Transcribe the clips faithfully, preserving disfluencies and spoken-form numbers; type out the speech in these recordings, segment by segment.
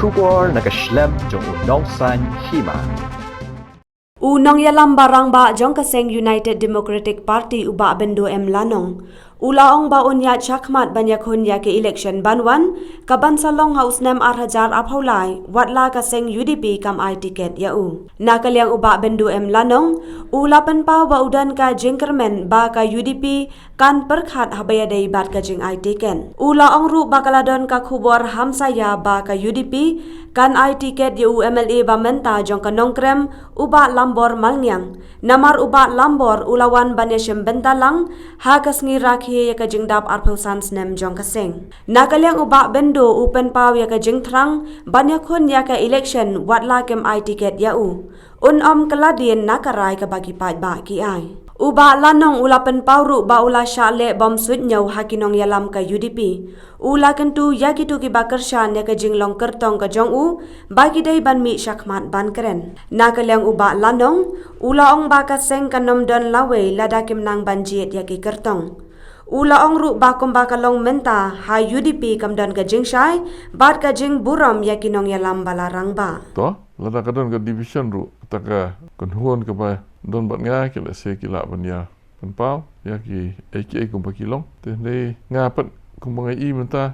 Khubor na ka shlem jong u Nongsaiñ Hima. U nongïalam ba rangbah jong ka seng United Democratic Party u Bah Byndu M Lanong u la ong ba un ïaid shakhmat ban ïakhun ïa ka election ban wan, ka ban sa long ha u snem ar hajar arphew lai, wat la ka seng U D P kam ai tiket ïa u. Na ka liang u Bah Byndu M Lanong u la pynpaw ba u don ka jingkyrmen ba ka U D P kan pyrkhat haba ïadei bad ka jingai tiket. U la ong ruh ba ka la don ka khubor hamsaïa ba ka U D P kan ai tiket ïa u M L A ba mynta jong ka Nongkrem, u Bah Lambor Malngiang. Namar u Bah Lambor u la wan ban ïashim bynta lang ha ka sngi rakhe ïa ka jingdap arphew san snem jong ka seng. Na ka liang u Bah Byndu u pynpaw ïa ka jingthrang ban ïakhun ïa ka election wat la kim ai tiket ïa u. Un ym kylla dien na ka rai kaba ki paidbah ki ai. U Bah Lanong u la pynpaw ruh ba u la shah leh bym suidñiew ha ki nongïalam ka U D P. U la kyntu ïa kito kiba kyrshan ïa ka jinglong kyrtong ka jong u ba ki dei ban mih shakhmat ban kren. Na ka liang u Bah Lanong u la ong ba ka seng kan ym don lawei lada kim nang ban jied ïa ki kyrtong. U la ong ruh ba kumba ka long mynta ha U D P kam don ka jingshai bad ka jingburom ïa ki nongïalam ba la rangbah. To, lada ka don ka division ruh, kata ka kynhun kaba don bad nga ki lehse ki lah ban ïa pynpaw ïa kiei kiei kumba ki long. Te hynrei nga pat kumba nga i mynta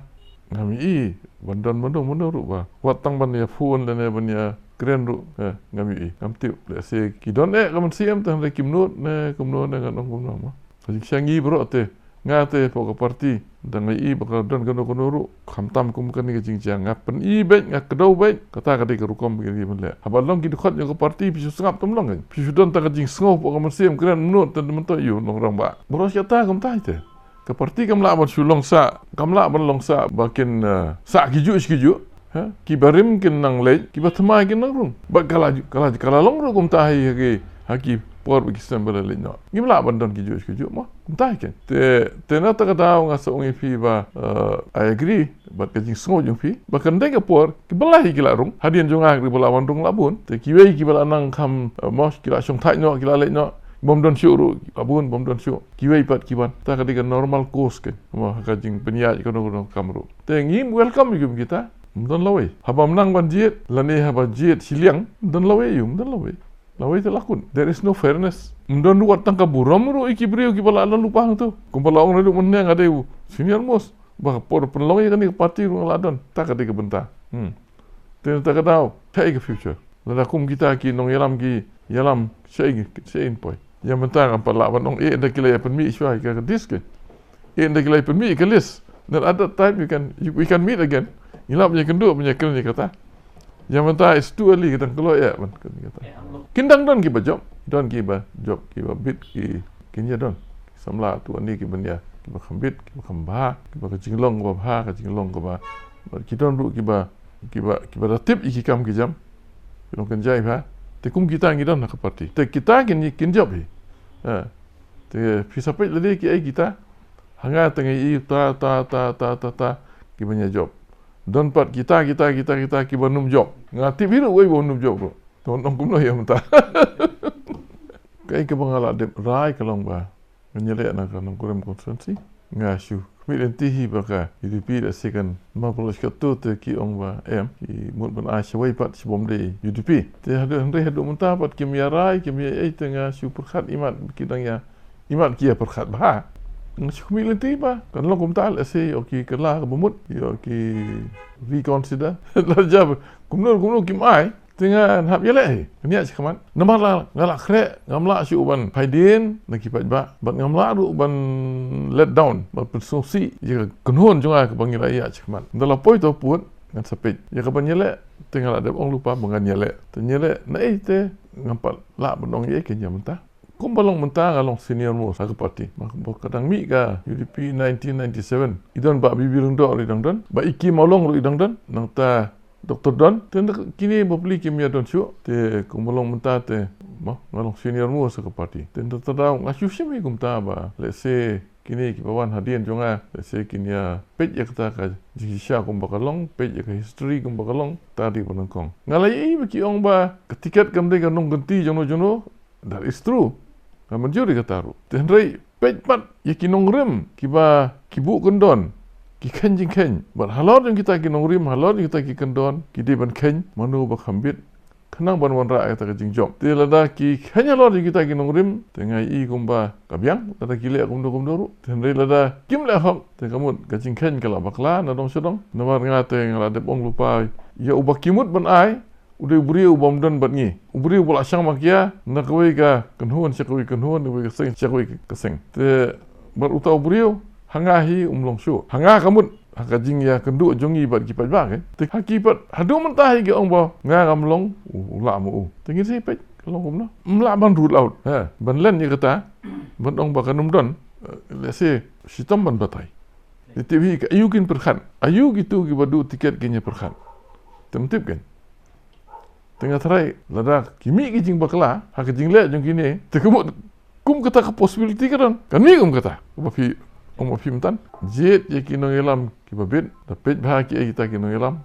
ngam i ban don mano mano ruh ba wat tang ban ïa phone lane ban ïa kren ruh, eh, ngam i, ngam tip. Lehse ki don eh ka mynsiem te hynrei kim nud ne kumno ne ngan ong kumno mo. Ka jingshisha ngi baroh te, nga te hapoh ka party, tang nga i ba ka don kano kano ruh, khamtam kum kane ka jingjia, nga pyni beit, nga kdew beit, kata ka dei ka rukom ba ngi dei ban leh. Haba long ki dkhot jong ka party, phi shu sngap tam long kan, phi shu don tang ka jingsngew hapoh ka mynsiem, kren mano te mynta ïoh long rangbah. Baroh shi katta kumta hi te. Ka party kam lah ban shu long sah, kam lah ban long sah ba kin, eh, sah kijuh shi kijuh. Ha? Kiba rim kin nang leit, kiba thymmai kin nang rung. Bad ka la, ka la, ka la long ruh kumta ha ki, ha ki por ba ki snem ba la leit noh. Ngim lah ban don kijuh shi kijuh mo. Kumta hi ken. Te, te na kata ka daw nga sa ong ïa phi ba, eh, I agree bad ka jingsngew jong phi ba kan dei ka por kiba la hi ki la rung. Hadien jong nga kiba la wan rung la bun. Te kiwei kiba la nang kham, eh, mo, ki la shongthait noh, ki la leit noh. Bym don shuh ruh, la bun, bym don shuh. Kiwei pat ki wan. Ta ka dei ka normal course ken. Mo, ha ka jingpynïaid kano kano ka kam ruh. Te ngim welcome ïa ki kum kita. Ym don lawei. Haba ym nang ban jied, lane haba jied shiliang, ym don lawei ïa u, ym don lawei. Lawei te la kut. There is no fairness. Ym don ruh wat tang ka burom ruh ïa ki briew kiba la don lypa hangto. Kumba la ong naduh mynne nga dei u senior most. Ba ka por pynlong ïa kane ka party ruh nga la don. Ta ka dei ka bynta. Hmm. Te na kata ka daw, shaei ka future. Lada kum kita ki nongïalam ki ïalam, shaei, shaei poi. Ïa mynta ngam pat lah ban ong, eh, ynda ki la ïa pynmih shuwa ïa ka disk. Eh, ynda ki la ïa pynmih ïa ka list. Then at that time you can, you, we can meet again. Ngi lah ban ïakynduh, ban ïakren ïa kata. Ïa mynta it's too early, ka dang kloi ïa ban kren ïa kata. Kin dang don kiba jop, don kiba jop, kiba bit, ki, kin ïa don. Samla tu ani kiba nia, kiba kham bit, kiba kham bha, kiba ka jinglong kaba bha, ka jinglong kaba, ki don ruh kiba, kiba, kiba da tip ïa ki kam ki jam. Ki long kynjai bha. Te kum kita ngi don ha ka party. Te kita kin, kin jop hi. Ha. Te phi sa peit lade kiei kita. Ha nga te nga i ta, ta, ta, ta, ta, ta, kiba nia jop. Don pat kita, kita, kita, kita, kiba nym jop. Nga tip hi ruh wei ba nym jop ruh. Te ngan ong kumno ïa mynta. Kaei kaba nga la dep rai ka long ba ngan ïaleh na ka Nongkrem constituency. Nga shu khmih lynti hi ba ka U D P da second ma pynlong katto te ki ong ba em, ki mut ban ai shawei pat shibun dei U D P. Te haduh hynrei haduh mynta pat kim ïa rai, kim ïa ei, te nga shu pyrkhat imat ki dang ïa, imat ki ïa pyrkhat bha. Nga shu khmih lynti ba kan long kumta, lehse ïoh ki kylla kaba mut, ïoh ki reconsider. La jia ba kumno kumno kim ai. Te ngan hap ïaleh hi, ngan ïaid shakhmat. Namar la, nga la khreh, ngam lah shuh ban phai dien na ki paidbah, bad ngam lah ruh ban let down, ban pynsngewsih ïa ka kynhun jong nga kaba ngi la ïaid shakhmat. Ynda la poi to pud, ngan sa peit. Ïa kaban ïaleh, te nga la dep ong lypa ba ngan ïaleh. Te ngan ïaleh, naei te ngam pat lah ban ong ïa kane mynta. Kumba long mynta nga long senior most ha ka party. Ba ka dang mih ka U D P nineteen ninety-seven. I don Bah B B Lyngdoh ruh i dang don. Bah Icky Mawlong ruh i dang don. Nangta Doktor Don, te nda kine bapli kim ïa don shuh, te kumba long mynta te, mo, nga long senior most ha ka party. Te nda ta daw nga shu shim hi kumta ba, lehse kine kiba wan hadien jong nga, lehse kin ïa peit ïa kata ka jingshisha kumba ka long, peit ïa ka history kumba ka long, ta dei ba nyngkong. Nga la ïohi ba ki ong ba ka tiket kam dei ka nongkynti jongno jongno, that is true. Nga mynjur ïa kata ruh. Te hynrei peit pat ïa ki nongrim kiba ki buh kyndon. ki kheiñ jingkheiñ. Bad halor jong kita ki nongrim, halor jong kita ki kyndon, ki dei ban kheiñ mano ba kham bit, khnang ban wanrah ïa kata ka jingjop. Te lada ki kheiñ halor jong kita ki nongrim, te nga ïohi kumba ka biang, lada ki leh kumno kumno ruh. Te hynrei lada kim leh hok, te ka mut ka jingkheiñ ka la bakla na dong sha dong. Namar nga te nga la dep ong lypa, ïa uba ki mut ban ai, u dei u briew ubym don bad ngi. U briew ba la shang makia na kawei ka kynhun sha kawei ka kynhun, na kawei ka seng sha kawei ka seng. Te bad uta u briew, ha nga hi um long shuh. Ha nga ka mut, ha ka jingïakynduh jong ngi bad ki paidbah, eh. Te ha ki pat, haduh mynta hi ki ong ba nga ngam long u, u lah ma u. Te ngin sa peit ka long kumno. Ym lah ban rule out, ha, ban len ïa kata, ban ong ba kan ym don, eh, let's say, shitom ban batai. Te tip hi ka aïu kin pyrkhat, aïu kitu kiba duh tiket kin ïa pyrkhat. Te ym tip kin. Te nga tharai lada ki mih ki jingbakla ha ka jingleh jong kine, te ka mut kum kata ka possibility ka don. Kan mih kum kata. Kumba phi, kumba phi mynta jied ïa ki nongïalam kiba bit, da peit bha kiei kita ki nongïalam.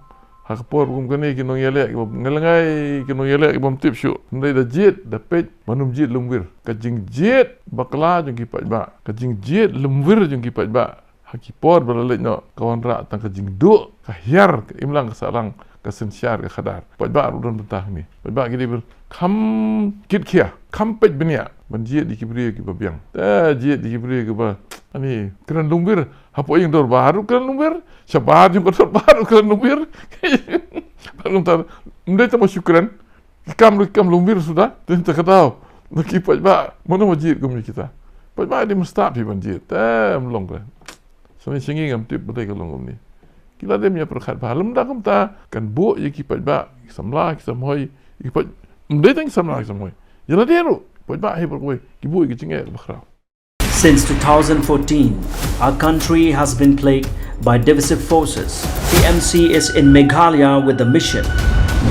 Ha ka por kum kane ki nongïaleh kiba ngalngai, ki nongïaleh kibym tip shuh. Hynrei da jied, da peit, ban ym jied lymwir. Ka jingjied bakla jong ki paidbah, ka jingjied lymwir jong ki paidbah ha ki por ba la leit noh, ka wanrah tang ka jingduh, ka hiar, ka imlang, ka sahlang, ka synshar, ka khadar. Paidbah ruh don bynta hangne. Paidbah ki dei ban kham kitkhia, kham peit bniah ban jied ïa ki briew kiba biang. Te jied ïa ki briew kiba, ani, kren lymwir, hapoh ïing dorbar ruh kren lymwir, shabar jong ka dorbar ruh kren lymwir. Kumta, ym dei tang ba shu kren, ki kam ruh ki kam lymwir suda. Te mynta ka daw, na ki paidbah, mano ba jied kumne kita? Paidbah dei mynstep hi ban jied. Te ym long ka. Shane sha ngi ngam tip ba dei ka long kumne. Ki la dei ban ïa pyrkhat bha lymda kumta, kan buh ïa ki paidbah, ki samla, ki samhoi, ki paid-, ym dei tang ki samla, ki samhoi. Ïa lade ruh, paidbah hi baroh kawei, ki buh ïa ki jingeh ba khraw. Since two thousand fourteen, our country has been plagued by divisive forces. T M C is in Meghalaya with the mission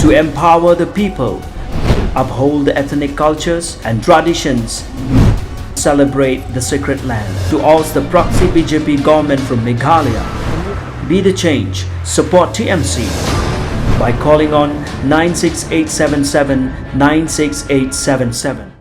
to empower the people, uphold the ethnic cultures and traditions, celebrate the sacred land. To oust the proxy B J P government from Meghalaya, be the change, support T M C by calling on nine six eight seven seven nine six eight seven seven.